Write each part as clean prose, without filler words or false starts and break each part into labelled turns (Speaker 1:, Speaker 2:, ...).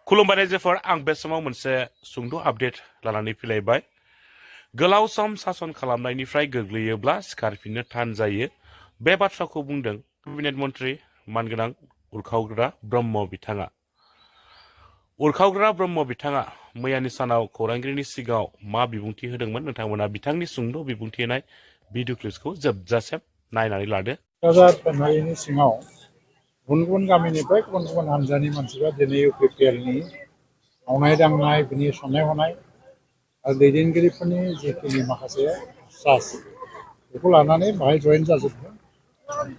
Speaker 1: खुलुमबाय रायजोफोर आं बे समाव मोनसे सुंद' आपडेट लानानै फैलायबाय गोलाव सम सासन खालामनायनिफ्राय गोग्लैयोब्ला सिखारफिननो थान जायो बे बाथ्राखौ बुंदों केबिनेट मन्थ्रि मानगोनां उरखावग्रा ब्रह्म बिथाङा मैयानि सानाव खौरांगिरिनि सिगाङाव मा बिबुंथि होदोंमोन नोंथांमोना बिथांनि सुंद' बिबुंथि होनाय भिडिअ क्लिप्सखौ जोबजासिम नायनानै लादो।
Speaker 2: गुबुन गुबुन गामिनिफ्राय गुबुन गुबुन हानजानि मानसिफ्रा दिनै इउपिपिएलनि मावनाय दांनाय बिनि साननाय हनाय आरो दैदेनगिरिफोरनि जिखिनि माखासे सास बेखौ लानानै बाहाय जयेन जाजोबदों।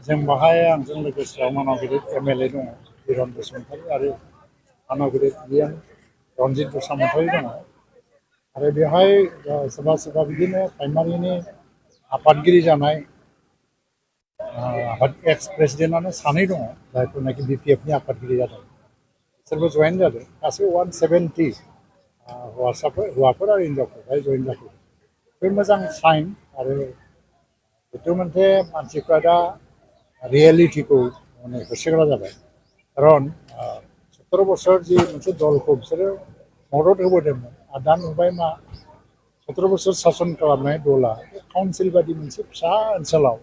Speaker 2: जों बाहाय आंजों लोगोसे मानाव गिदिर एमएलए दङ बिरन बसुमतारी आरो मानाव गिदिर बिएम रनजित बसुमतारी दङ आरो बेवहाय सोरबा सोरबा बिदिनो प्राइमारिनि आफादगिरि जानाय एक्स प्रेसिडेन्टआनो सानै दङ जायफोरनाखि बिपिएफनि आफादगिरि जादों बिसोरबो जयेन जादों गासै 170 हौवाफोर आरो हिन्जावफोर बेहाय जयेन जादों। बे मोजां साइन आरो बेथ' मोनसे मानसिफ्रा दा रियेलिटिखौ माने होसोग्रा जाबाय खारन 17 बोसोर जि मोनसे दलखौ बिसोरो मदद होबोदोंमोन आरो दा नुबाय मा 17 बोसोर सासन खालामनाय दला काउन्सिल बादि मोनसे फिसा ओनसोलाव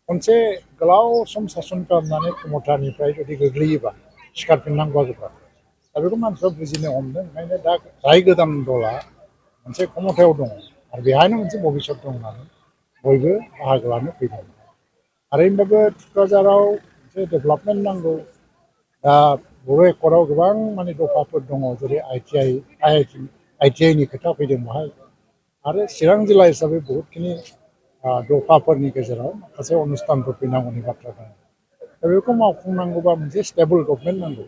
Speaker 2: खनसे गोलाव सम सासन खालामनानै क्षमतानिफ्राय जुदि गोग्लैयोबा सिखारफिननांगौआ गोब्राब दा बेखौ मानसिफ्रा बुजिनो हमदों। ओंखायनो दा जाय गोदान दला मोनसे क्षमतायाव दङ आरो बेहायनो मोनसे भबिष्यत दं होननानै बयबो बाहागो लानो फैदों आरो होनबाबो थुक्राझाराव मोनसे डेभेलपमेन्ट नांगौ। दा बर' एकर्डआव गोबां माने दफाफोर दङ जेरै आइटिआइनि खोथा फैदों बाहाय आरो चिरां जिल्ला हिसाबै बहुतखिनि दफाफोरनि गेजेराव माखासे अनुष्ठानफोर फैनांगौनि बाथ्रा दङ। दा बेखौ मावफुंनांगौबा मोनसे स्टेबल गभर्नमेन्ट नांगौ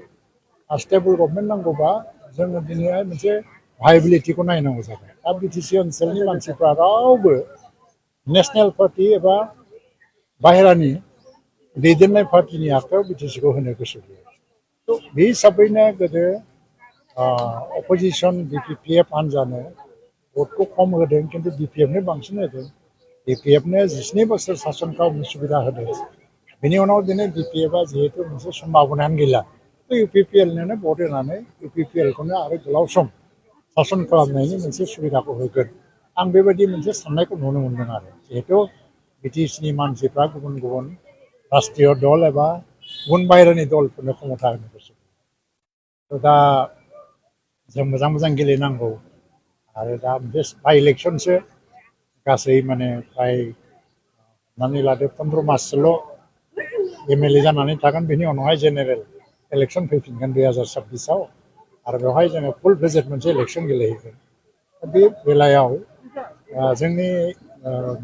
Speaker 2: आरो स्टेबल गभर्नमेन्ट नांगौबा जोङो दिनैहाय मोनसे भायबिलिटिखौ नायनांगौ जाबाय। दा बिटिसि ओनसोलनि मानसिफ्रा रावबो नेसनेल पार्टि एबा बाहेरानि दैदेननाय पार्टिनि आखायाव बिटिसिखौ होनो गोसो गैया। बे हिसाबैनो गोदो अपोजिसन बिपिएफ हान्जानो भटखौ खम होदों खिन्थु बिपिएफनो बांसिन होदों। बिपिएफनो 19 बोसोर सासन खालामनो सुबिदा होदों। बेनि उनाव दिनै बिपिएफआ जिहेतु मोनसे सम्भाबनायानो गैला इउपिपिएलनो भट होनानै इउपिपिएलखौनो आरो गोलाव सम सासन खालामनायनि मोनसे सुबिदाखौ होगोन आं बेबायदि मोनसे साननायखौ नुनो मोनदों आरो जिहेतु बिटिसिनि मानसिफ्रा गुबुन गुबुन राष्ट्रीय दल एबा गुबुन बाहेरानि दलफोरनो क्षमता होनो गोसो दा जों मोजां गेलेनांगौ आरो दा बे बाइ इलेक्सनसो गासै माने फ्राय हमनानै लादो 15 माससोल' एमएलए जानानै थागोन बेनि उनावहाय जेनेरेल इलेक्सन फैफिनगोन 2026आव आरो बेवहाय जोङो फुल फ्लेजेड मोनसे इलेक्सन गेलेहैगोन। बे बेलायाव जोंनि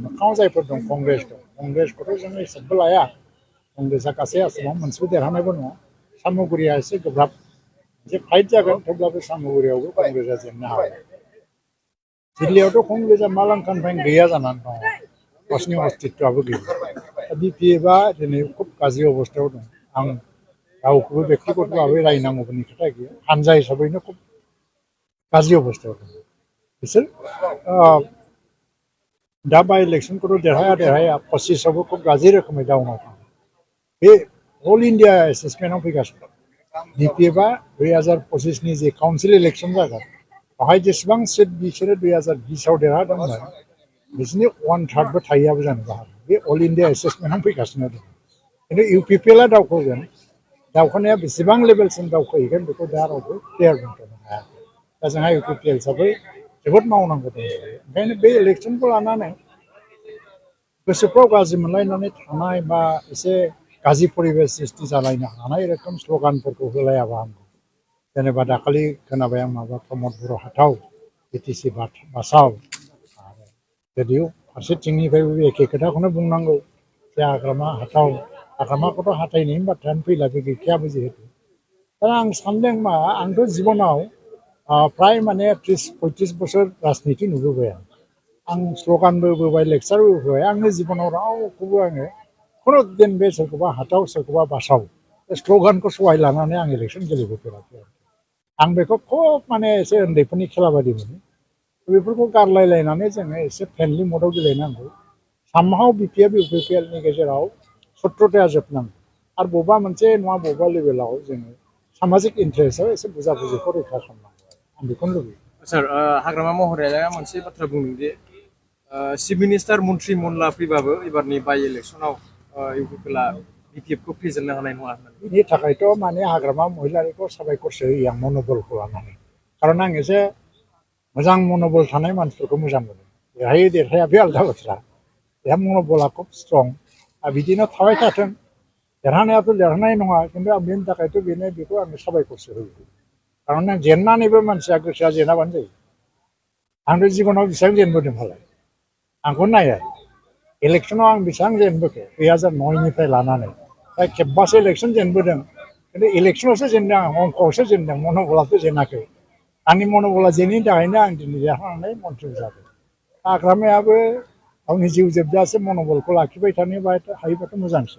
Speaker 2: मोखाङाव जायफोर दं कंग्रेसखौथ' जों एसेबो लाया कंग्रेसआ गासै आसामाव मोनसेबो देरहानायबो नङा सामुगुरिया एसे गोब्राब मोनसे फाइट जागोन थेवब्लाबो सामुगुरियावबो कंग्रेसआ जेननो हागौ। दिल्लीयावथ' कंग्रेसआ मालांखानिफ्रायनो गैया जानानै दङ गावसिनि अस्तित्वआबो गैया। बिपिएफआ दिनै खुब गाज्रि अबस्थायाव दं। आं रावखौबो बेक्तिगत भाबै रायनांगौनि खोथा गैया हानजा हिसाबैनो खुब गाज्रि अबस्थायाव दं बिसोर दा बाइ इलेक्सनखौथ' देरहाया 25आवबो खुब गाज्रि रोखोमै डाउनाव थाङो। बे अल इन्डिया एसेसमेन्टआव फैगासिनो बिपिएफआ 2025नि जे काउन्सिल इलेक्सन जागोन बेवहाय जेसेबां सिट बिसोरो 2020आव देरहादोंमोन बिसोरनि 1/3बो थाहैयाबो जानो हागौ। बे अल इन्डिया एसेसमेन्टआव फैगासिनो दं खिन्थु इउपिपिएलआ दावखोगोन दावखोनाया बेसेबां लेभेलसिम दावखोहैगोन बेखौ दा रावबो क्लियार बुंथ'नो हायाखै। दा जोंहा इउपिपिएल हिसाबै जोबोद मावनांगौ दं। ओंखायनो बे इलेक्सनखौ लानानै गोसोफ्राव गाज्रि मोनलायनानै थानाय बा एसे गाज्रि परिबेस सृष्टि जालायनो हानाय रोखोम स्ल'गानफोरखौ होलायाबा हामगौ। जेनेबा दाखालि खोनाबाय आं माबा प्रमद बर' हाथाव बिटिसि बासाव आरो जुदिও फारसेथिंनिफ्रायबो एखे खोथाखौनो बुंनांगौ जे हाग्रामाखौथ' हाथायनायनि बाथ्रायानो फैला बे गैखायाबो जिहेतु दा आं सानदों मा आंथ' जिबनाव फ्राय माने 30-35 बोसोर राजनिति नुबोबाय आं स्ल'गानबो होबोबाय लेक्सारबो होबोबाय आंनि जिबनाव रावखौबो आङो खुनु दिन बे सोरखौबा हाथाव सोरखौबा बासाव बे स्ल'गानखौ सहाय लानानै आं इलेक्सन गेलेबोफेराखै। आं बेखौ खुब माने एसे उन्दैफोरनि खेला बादि मोनो बेफोरखौ गारलायलायनानै जोङो एसे फ्रेन्डलि मडआव गेलेनांगौ। सामहाव बिपिएफ इउपिपिएलनि गेजेराव सत्र'ताया जोबनांगौ आरो बबेबा मोनसे नङा बबेबा लेभेलाव जोङो सामाजिक इन्टारेस्टआव एसे बुजा बुजिखौ रैखा खालामनांगौ आं बेखौनो लुबैयो
Speaker 3: सार हाग्रामा महराया मोनसे बाथ्रा बुंदोंदि चिफ मिनिस्टार मन्त्रि मनला फैबाबो एबारनि बाइ इलेक्सनाव इउपिपिएलआ बिपिएफखौ फेजेननो हानाय नङा होननानै
Speaker 2: बिनि थाखायथ' माने हाग्रामा महिलारिखौ साबायखरसो होयो आं मन'बलखौ लानानै खारन आं एसे मोजां मन'बल थानाय मानसिफोरखौ मोजां मोनो देरहायो देरहाया बे आलादा बाथ्रा बेहा मन'बला खुब स्ट्रं आरो बिदिनो थाबाय थाथों देरहानायाथ' देरहानाय नङा खिन्थु आं बेनि थाखायथ' बेखौ आङो साबायखरसो होयो खारन आं जेननानैबो मानसिया गोसोआ जेनाबानो जायो आंथ' जिबनाव बेसेबां जेनबोदों फालाय आंखौ नाया इलेक्सनाव आं बेसेबां जेनबोखो 2009निफ्राय लानानै दा खेबबासो इलेक्सन जेनबोदों खिन्थु इलेक्सनावसो जेनदों आं अंकआवसो जेनदों मन'बलाथ' जेनाखै आंनि मन'बला जेनैनि थाखायनो आं दिनै देरहानानै मन्थ्रि जादों हाग्रामायाबो गावनि जिउ जोबजासे मन'बलखौ लाखिबाय थानो हायोबाथ' मोजांसो